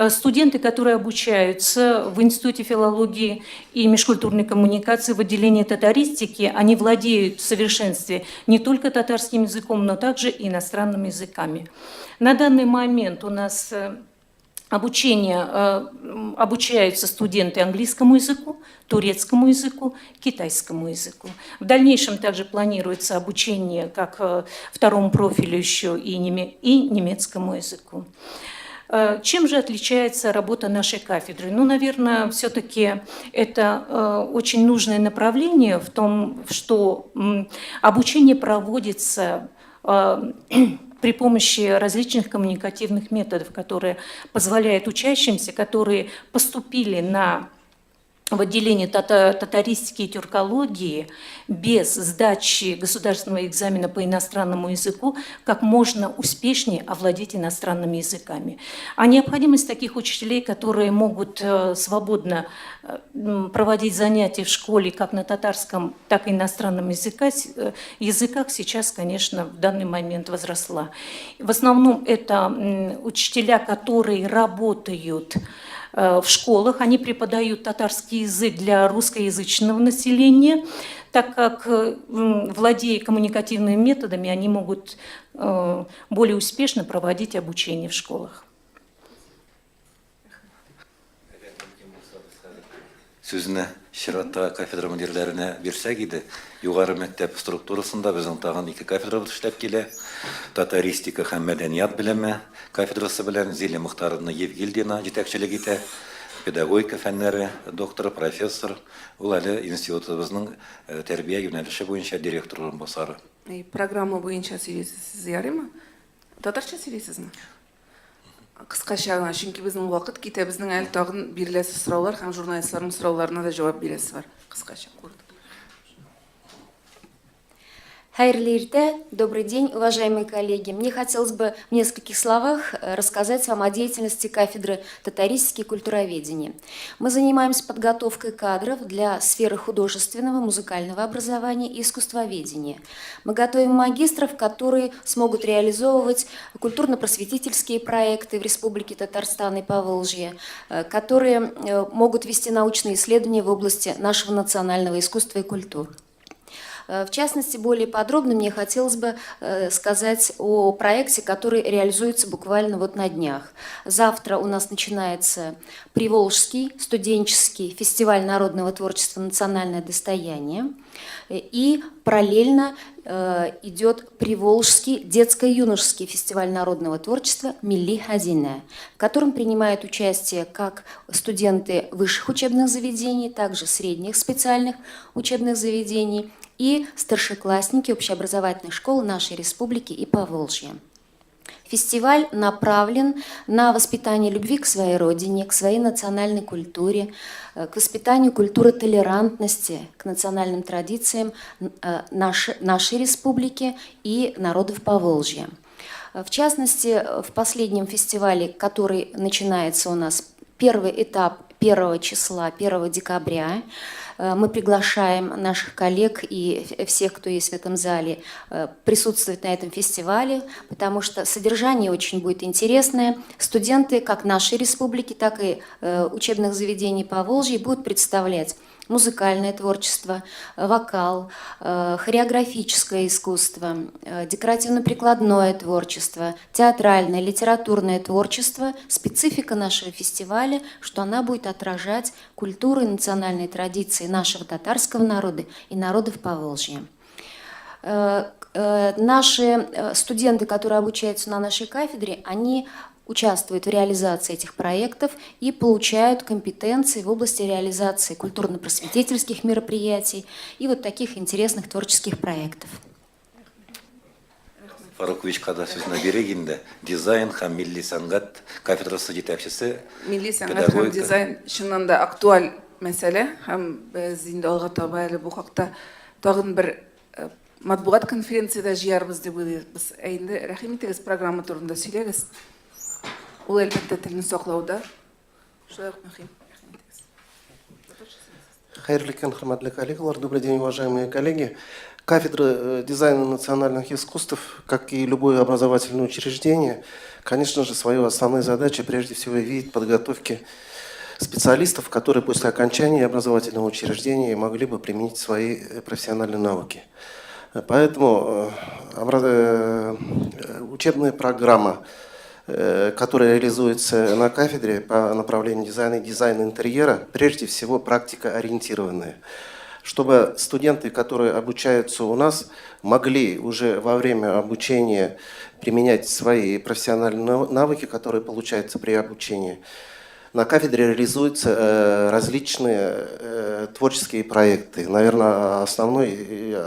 студенты, которые обучаются в Институте филологии и межкультурной коммуникации в отделении татаристики, они владеют в совершенстве не только татарским языком, но также и иностранными языками. На данный момент у нас обучаются студенты английскому языку, турецкому языку, китайскому языку. В дальнейшем также планируется обучение как второму профилю еще и немецкому языку. Чем же отличается работа нашей кафедры? Ну, наверное, все-таки это очень нужное направление в том, что обучение проводится при помощи различных коммуникативных методов, которые позволяют учащимся, которые поступили на в отделении татаристики и тюркологии без сдачи государственного экзамена по иностранному языку как можно успешнее овладеть иностранными языками. А необходимость таких учителей, которые могут свободно проводить занятия в школе как на татарском, так и иностранном языках сейчас, конечно, в данный момент возросла. В основном это учителя, которые работают в школах, они преподают татарский язык для русскоязычного населения, так как, владея коммуникативными методами, они могут более успешно проводить обучение в школах. Сүзне чиратта кафедра мөдирләренә бирсәк иде. Югары мәктәп структурасында безнең тагын ике кафедрабыз эшләп килә. Татаристика һәм мәдәният белеме кафедрасы белән Зилия Мохтаровна Евгильдина җитәкчелек итә. Педагогика фәннәре докторы, профессор. Ул әле институтыбызның тәрбия юнәлеше буенча директор урынбасары. Программа буенча сөйлисез сез, ярыймы? Татарча сөйлисезме? Кыскача гына, чөнки безнең вакыт китә, безнең әле тагын биреләсе сораулар һәм журналистларның сорауларына да җавап бирәсе бар. Кыскача, коротко. Хәерле иртә, добрый день, уважаемые коллеги. Мне хотелось бы в нескольких словах рассказать вам о деятельности кафедры татаристики и культуроведения. Мы занимаемся подготовкой кадров для сферы художественного, музыкального образования и искусствоведения. Мы готовим магистров, которые смогут реализовывать культурно-просветительские проекты в Республике Татарстан и Поволжье, которые могут вести научные исследования в области нашего национального искусства и культуры. В частности, более подробно мне хотелось бы сказать о проекте, который реализуется буквально вот на днях. Завтра у нас начинается Приволжский студенческий фестиваль народного творчества «Национальное достояние». И параллельно идет Приволжский детско-юношеский фестиваль народного творчества «Милли Хәзинә», в котором принимают участие как студенты высших учебных заведений, также средних специальных учебных заведений и старшеклассники общеобразовательных школ нашей республики и Поволжья. Фестиваль направлен на воспитание любви к своей родине, к своей национальной культуре, к воспитанию культуры толерантности, к национальным традициям нашей республики и народов Поволжья. В частности, в последнем фестивале, который начинается у нас, первый этап 1 числа, 1 декабря, мы приглашаем наших коллег и всех, кто есть в этом зале, присутствовать на этом фестивале, потому что содержание очень будет интересное. Студенты как нашей республики, так и учебных заведений Поволжья будут представлять музыкальное творчество, вокал, хореографическое искусство, декоративно-прикладное творчество, театральное, литературное творчество. Специфика нашего фестиваля, что она будет отражать культуру и национальные традиции нашего татарского народа и народов Поволжья. Наши студенты, которые обучаются на нашей кафедре, они участвуют в реализации этих проектов и получают компетенции в области реализации культурно-просветительских мероприятий и вот таких интересных творческих проектов. Фаруковичка да сүзне бирик инде. Дизайн һәм милли сәнгать кафедрасы җитәкчесе. Милли сәнгать һәм дизайн чыннан да актуаль мәсьәлә, һәм без инде алга таба әле бу хакта тагын бер матбугат конференциядә җыярбыз дип уйлыйбыз. Ә инде рәхим итегез, программа турында сөйләгез. Ул әлбәттә телне саклауда шулай ук мөһим. Рәхим итегез. Хәерле көн, хөрмәтле коллегалар. Добрый день, уважаемые коллеги. Кафедра дизайна национальных искусств, как и любое образовательное учреждение, конечно же, свою основную задачу прежде всего видит в подготовке специалистов, которые после окончания образовательного учреждения могли бы применить свои профессиональные навыки. Поэтому учебная программа, которая реализуется на кафедре по направлению дизайна и дизайна интерьера, прежде всего практикоориентированная, чтобы студенты, которые обучаются у нас, могли уже во время обучения применять свои профессиональные навыки, которые получаются при обучении. На кафедре реализуются различные творческие проекты. Наверное,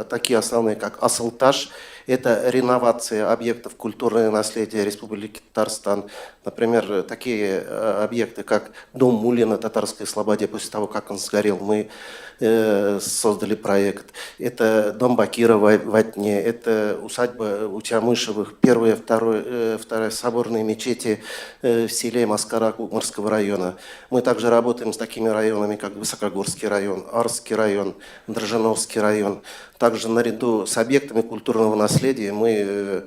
такие основные, как Асылташ, Это реновация объектов культурного наследия Республики Татарстан. Например, такие объекты, как Дом Мулина Татарской Слободе, после того, как он сгорел, мы создали проект. Это Дом Бакирова в Атне, это усадьба Утямышевых, первая, вторая соборные мечети в селе Маскара Кукморского района. Мы также работаем с такими районами, как Высокогорский район, Арский район, Дрожжиновский район. Также наряду с объектами культурного наследия мы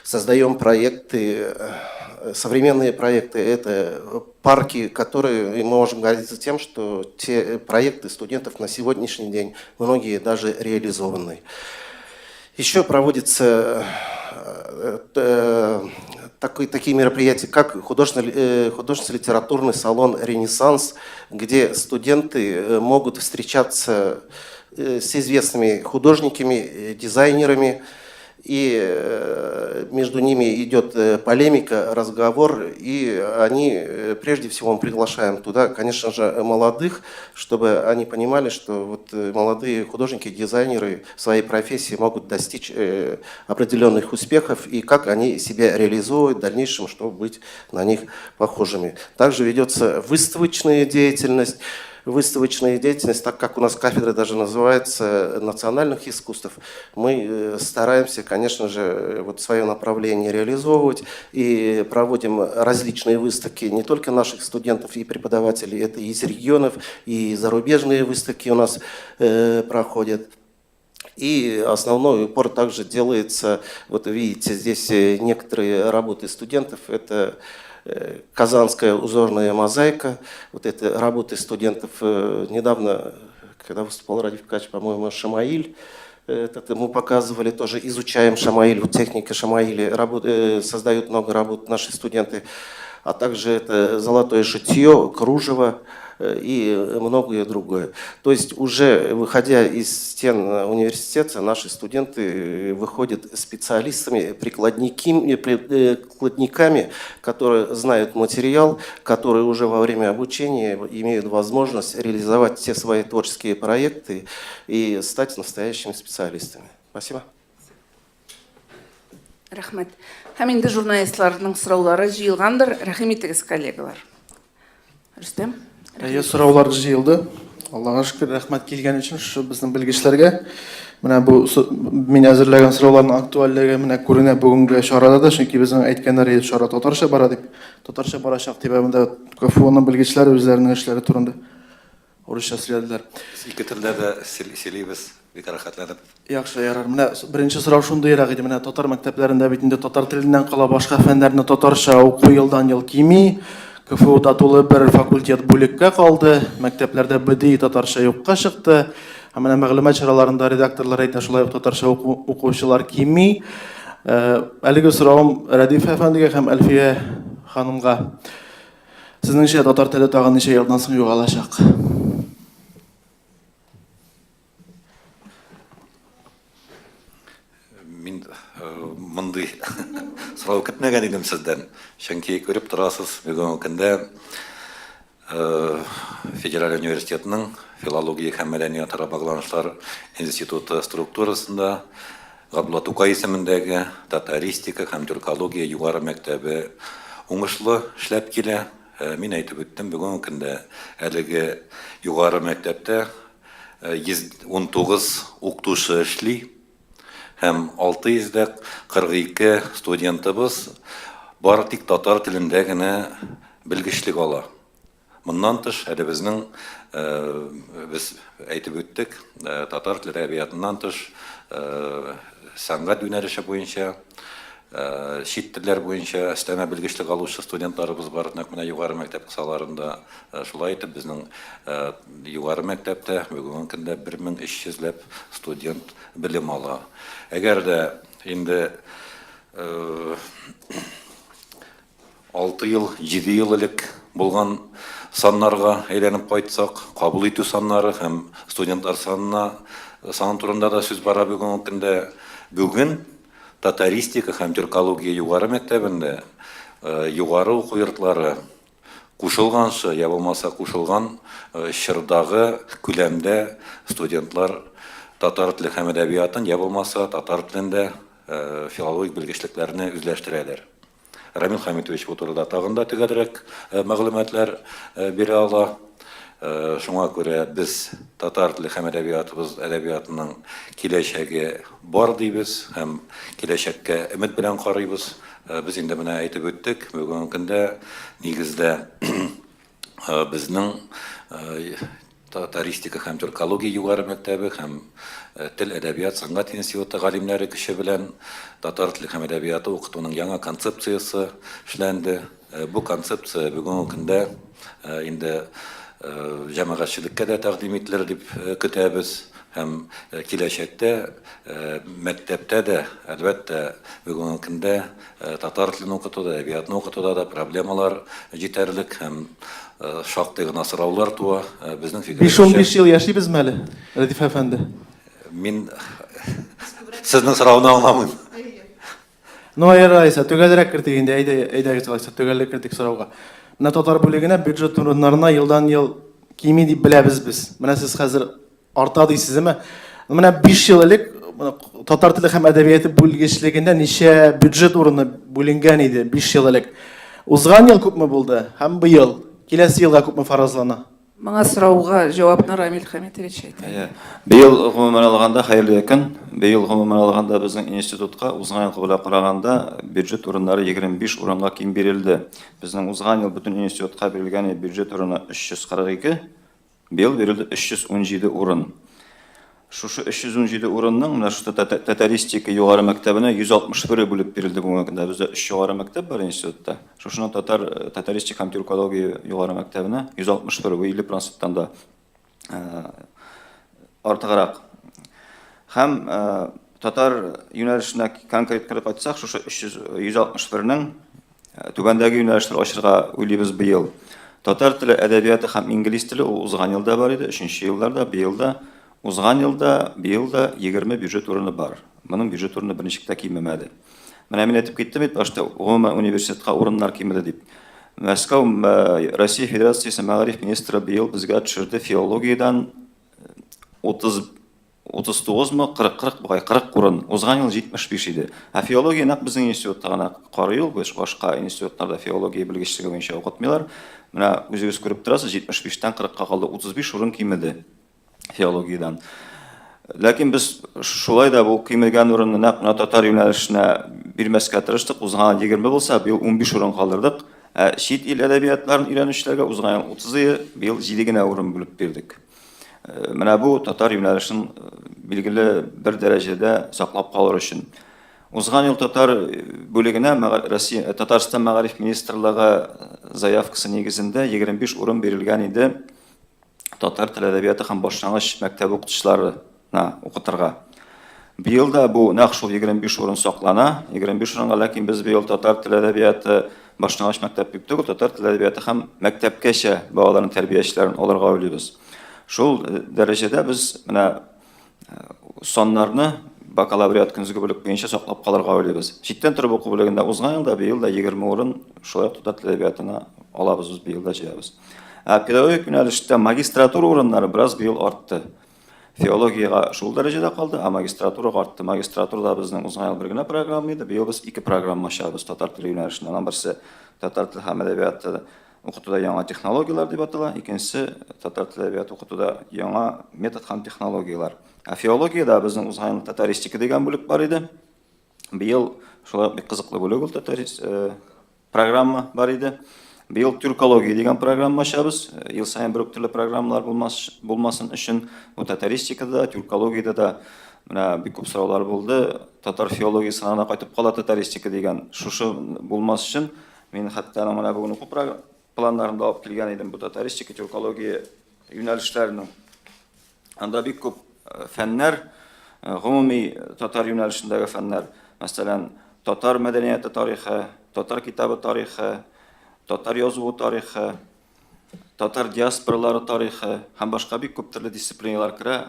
создаем проекты, современные проекты. Это парки, которые мы можем гордиться тем, что те проекты студентов на сегодняшний день, многие даже реализованы. Еще проводятся такие мероприятия, как художественно-литературный салон «Ренессанс», где студенты могут встречаться с известными художниками, дизайнерами, и между ними идет полемика, разговор, и они, прежде всего, мы приглашаем туда, конечно же, молодых, чтобы они понимали, что вот молодые художники, дизайнеры в своей профессии могут достичь определенных успехов, и как они себя реализуют в дальнейшем, чтобы быть на них похожими. Также ведется выставочная деятельность. Выставочная деятельность, так как у нас кафедра даже называется национальных искусств, мы стараемся, конечно же, вот свое направление реализовывать и проводим различные выставки не только наших студентов и преподавателей, это и из регионов, и зарубежные выставки у нас проходят. И основной упор также делается, вот видите, здесь некоторые работы студентов, это казанская узорная мозаика. Вот это работы студентов. Недавно, когда выступал Радиф Кач, по-моему, Шамаиль, этот ему показывали, тоже изучаем Шамаиль, вот техника Шамаиля, создают много работ наши студенты. А также это золотое шитье, кружево и многое другое. То есть уже выходя из стен университета, наши студенты выходят специалистами, прикладниками, которые знают материал, которые уже во время обучения имеют возможность реализовать все свои творческие проекты и стать настоящими специалистами. Спасибо. Рәхмәт. Һәм инде журналистларның сораулары җыелгандыр. Рәхим итегез, коллегалар. Рөстәм? Әйе, сораулар җыелды. Аллага шөкер, рәхмәт килгән өчен шушы безнең белгечләргә. Менә бу мин әзерләгән сорауларның актуальлеге менә күренә бүгенге чарада да, чөнки безнең әйткәннәр иде, чара татарча бара дип, татарча барачак дип, монда КФУның белгечләре үзләренең эшләре турында урысча сөйләделәр. Без ике телдә дә сөйлибез, бик рәхәтләнеп. Яхшы, ярар. Менә беренче сорау шундыйрак иде. Менә татар мәктәпләрендә бит инде татар теленнән кала башка фәннәрне татарча уку елдан-ел кими. КФУда тулы бер факультет бүлеккә калды. Мәктәпләрдә БДИ татарча юкка чыкты. Һәм менә мәгълүмат чараларында редакторлар әйтә, шулай ук татарча укучылар кими. Әлеге соравым Рәдиф әфәндегә һәм Әлфия ханымга. Сезнеңчә, татар теле тагын ничә елдан соң югалачак? Мин мондый сорау көтмәгән идем сездән. Чөнки күреп торасыз, бүгенге көндә Федераль университетның филология һәм мәдәниятара багланышлар институты структурасында Габдулла Тукай исемендәге татаристика һәм тюркология югары мәктәбе уңышлы эшләп килә. Мин әйтеп үттем, бүгенге көндә әлеге югары мәктәптә 119 укытучы эшли һәм 642 студентыбыз бары тик татар телендә генә белгечлек ала. Моннан тыш, әле безнең, без әйтеп үттек, татар теле әдәбиятыннан тыш, сәнгать юнәлеше буенча, чит телләр буенча өстәмә белгечлек алучы студентларыбыз бар, нәкъ менә югары мәктәп кысаларында. Шулай итеп, безнең югары мәктәптә бүгенге көндә 1300 ләп студент белем ала. Әгәр дә инде 6 ел, 7 ел элек булган саннарга әйләнеп кайтсак, кабул итү саннары һәм студентлар санына саны турында да сүз бара бүгенге көндә. Бүген татаристика һәм тюркология югары мәктәбендә югары уку йортлары кушылганчы, я булмаса кушылган чордагы күләмдә студентлар татар теле һәм әдәбиятын, я булмаса татар телендә филологик белгечлекләрне үзләштерәләр. Рамил Хәмитович бу турыда тагын да төгәлрәк мәгълүматлар бирә ала. Шуңа күрә без татар теле һәм әдәбиятыбыз әдәбиятының киләчәге бар дибез һәм киләчәккә өмет белән карыйбыз. Без инде менә әйтеп үттек, бүгенге көндә нигездә безнең Татаристика һәм тюркология югары мәктәбе һәм Тел, әдәбият, сәнгать институты галимнәре көче белән татар теле һәм әдәбияты укытуның яңа концепциясе эшләнде. Бу концепция бүгенге көндә инде җәмәгатьчелеккә дә тәкъдим ителер дип көтәбез һәм киләчәктә мәктәптә дә, әлбәттә, бүгенге көндә Татар телен укытуда, әдәбиятны укытуда да проблемалар җитәрлек һәм шактый гына сораулар туа. Безнең фикеребезчә... 5-15 ел яшибезме әле, Рәдиф әфәнде? Мин сезнең сорауны аңламыйм. Ну, алайса, төгәлрәк кертик инде, әйдә, әйдәгез алайса, төгәлрәк кертик сорауга. Менә татар бүлегенә бюджет урыннарына елдан-ел кими дип беләбез без. Менә сез хәзер Арта дисез, әмма менә 5 ел элек татар теле һәм әдәбияты бүлгечлегендә ничә бюджет урыны бүленгән иде 5 ел элек? Узган ел күпме булды һәм быел, киләсе елга күпме фаразлана? Моңа сорауга җавапны Рамил Хәмитович әйтә. Әйе. Быел гомумән алганда, хәерле көн. Быел гомумән алганда безнең институтка узган елгы белән караганда бюджет урыннары 25 урынга ким бирелде. Безнең узган ел бөтен институтка бирелгән бюджет урыны 342, Быел бирелде 317 урын. Шушы 317 урынның менә шушы татаристика югары мәктәбенә 161-е бүлеп бирелде бүгенге көндә. Бездә өч югары мәктәп бар институтта. Шушының татар э, татаристика һәм тюркология югары мәктәбенә 161, бу 50 проценттан да э, артыграк. Һәм э, татар юнәлешенә конкрет кереп кайтсак, шушы 300 161-нең Түбәндәге юнәлешләр ачырга уйлыйбыз быел. Татар теле, әдәбияты һәм инглиз теле ул узган елда бар иде, өченче елларда, быел да. Узган елда, быел да 20 бюджет урыны бар. Моның бюджет урыны берничек тә кимемәде. Менә мин әйтеп киттем бит башта, гомумән университетка урыннар кимеде дип. Мәскәү, Россия Федерациясе мәгариф министры быел безгә төшерде филологиядән 30 39 мы, 40, 40 бугай, 40 урын. Узган ел 75 иде. Ә филология нәкъ безнең институтта гына карый ул, башка институтларда филология белгечлеге буенча укытмыйлар. Менә үзегез күреп торасыз, 75 тән 40 ка калды, 35 урын кимеде филологиядән. Ләкин без шулай да бу кимегән урынны нәкъ менә татар юнәлешенә бирмәскә тырыштык. Узган ел 20 булса, быел 15 урын калдырдык. Ә чит ил әдәбиятларын өйрәнүчеләргә узган ел 30 ие, быел 7 генә урын бүлеп бирдек. Менә бу татар юнәлешен билгеле бер дәрәҗәдә саклап калыр өчен. Узган ел татар бүлегенә Россия Татарстан мәгариф министрлыгы заявкасы нигезендә 25 урын бирелгән иде татар теле әдәбияты һәм башлангыч мәктәп укытучыларына укытырга. Быел да бу нәкъ шул 25 урын саклана. 25 урынга, ләкин без быел татар теле әдәбияты башлангыч мәктәп дип түгел, татар теле әдәбияты һәм мәктәпкәчә балаларның тәрбиячеләрен алырга уйлыйбыз. Шул э, дәрәҗәдә без менә э, саннарны бакалавриат көндезге бүлек буенча саклап калырга уйлыйбыз. Читтән торып уку бүлегендә узган елда, быел да 20 урын шулай ук татар теле әдәбиятына алабыз без быел да җыябыз. Ә педагогик юнәлештә магистратура урыннары бераз быел артты. Филологиягә шул дәрәҗәдә калды, ә магистратурага артты. Магистратурада безнең узган ел бер генә программа иде, быел без ике программа ачабыз татар теле юнәлешендә. Аның берсе татар теле һәм әдәбияты укытуда яңа технологияләр дип атала, икенчесе татар теле әдәбияты укытуда яңа метод һәм технологияләр. Ә филологиядә безнең узган ел татаристика дигән бүлек бар иде. Быел шулай ук бик кызыклы бүлек ул татарист э, программа бар иде. Быел тюркология дигән программа ачабыз. Э, ел саен бер үк төрле программалар булмас, булмасын өчен бу татаристикада да, тюркологиядә дә менә бик күп сораулар булды. Татар филологиясенә гына кайтып кала татаристика дигән. Шушы булмас өчен мин хәтта менә бүген уку планнарын да алып килгән идем бу татаристика, тюркология юнәлешләренең. Анда бик күп э, фәннәр, э, гомуми татар юнәлешендәге фәннәр, мәсәлән, татар мәдәнияте тарихы, татар китабы тарихы, татар язуы тарихы, татар диаспоралары тарихы һәм башка бик күп төрле дисциплиналар керә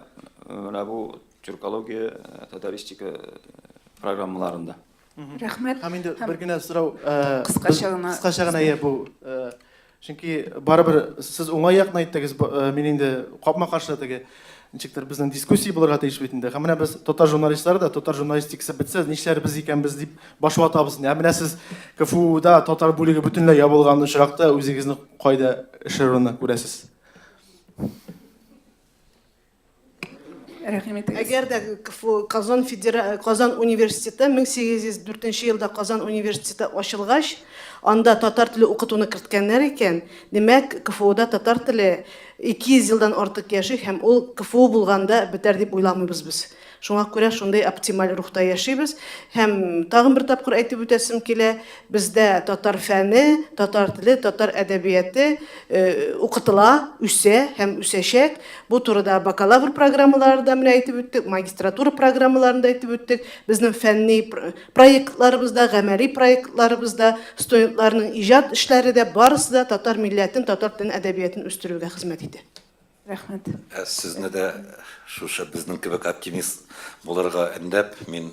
э, менә бу тюркология, татаристика программаларында. Рәхмәт. Һәм инде бер генә сорау. Кыскача гына. Кыскача гына, иә, бу. Чөнки барыбер сез уңай якны әйттегез, мин инде капма-каршы теге. ничектер безнең дискуссия булырга тиеш бит инде. Һәм менә без татар журналистлары да татар журналистикасы бетсә, нишләрбез икән без дип баш ватабыз. Ә менә сез КФУда татар бүлеге бөтенләй ябылган очракта үзегезне кайда эш урыны күрәсез? Рәхим итегез. Әгәр дә КФУ Казан федера Казан университеты 1804 елда Казан университеты ачылгач, анда татар теле укытуны керткәннәр икән, димәк, КФУда татар теле 200 елдан артык яши һәм ул КФУ булганда бетәр дип уйламыйбыз без. Шуңа күрә шундый оптималь рухта яшибез. Һәм тагын бер тапкыр әйтеп үтәсем килә, бездә татар фәне, татар теле, татар әдәбияте укытыла, үсә һәм үсәчәк. Бу турыда бакалавр программаларында менә әйтеп үттек, магистратура программаларында әйтеп үттек. Безнең фәнни проектларыбызда, гамәли проектларыбызда, студентларның иҗат эшләре дә барысы да татар милләтен, татар телен, әдәбиятын үстерүгә хезмәт итә. Рәхмәт. Ә сезне дә шушы безнең кебек оптимист булырга өндәп, мин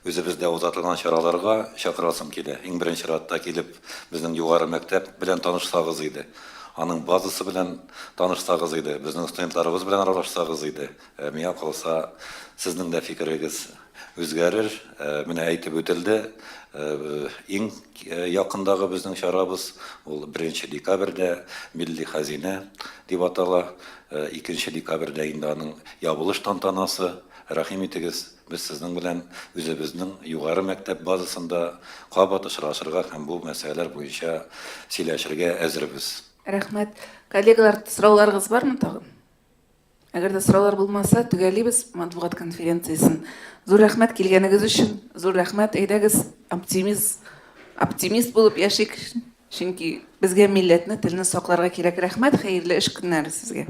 үзебездә уза торган чараларга чакырасым килә. Иң беренче чиратта килеп, безнең югары мәктәп белән танышсагыз иде. Аның базасы белән танышсагыз иде, безнең студентларыбыз белән аралашсагыз иде. Миңа калса, сезнең дә фикерегез үзгәрер. Менә әйтеп үтелде, иң якындагы безнең чарабыз ул 1 декабрьдә Милли хәзинә дип атала. 2 декабрьдә инде аның ябылыш тантанасы. Рәхим итегез, без сезнең белән үзебезнең югары мәктәп базасында кабат очрашырга һәм бу мәсьәләләр буенча сөйләшергә әзербез. Рәхмәт. Коллегалар, сорауларыгыз бармы тагын? Әгәр дә сораулар булмаса, төгәлибез матбугат конференциясен. Зур рәхмәт килгәнегез өчен. Зур рәхмәт. Әйдәгез, оптимист, оптимист булып яшик. Чөнки безгә милләтне, телне сакларга кирәк. Рәхмәт, хәерле эш көннәре сезгә.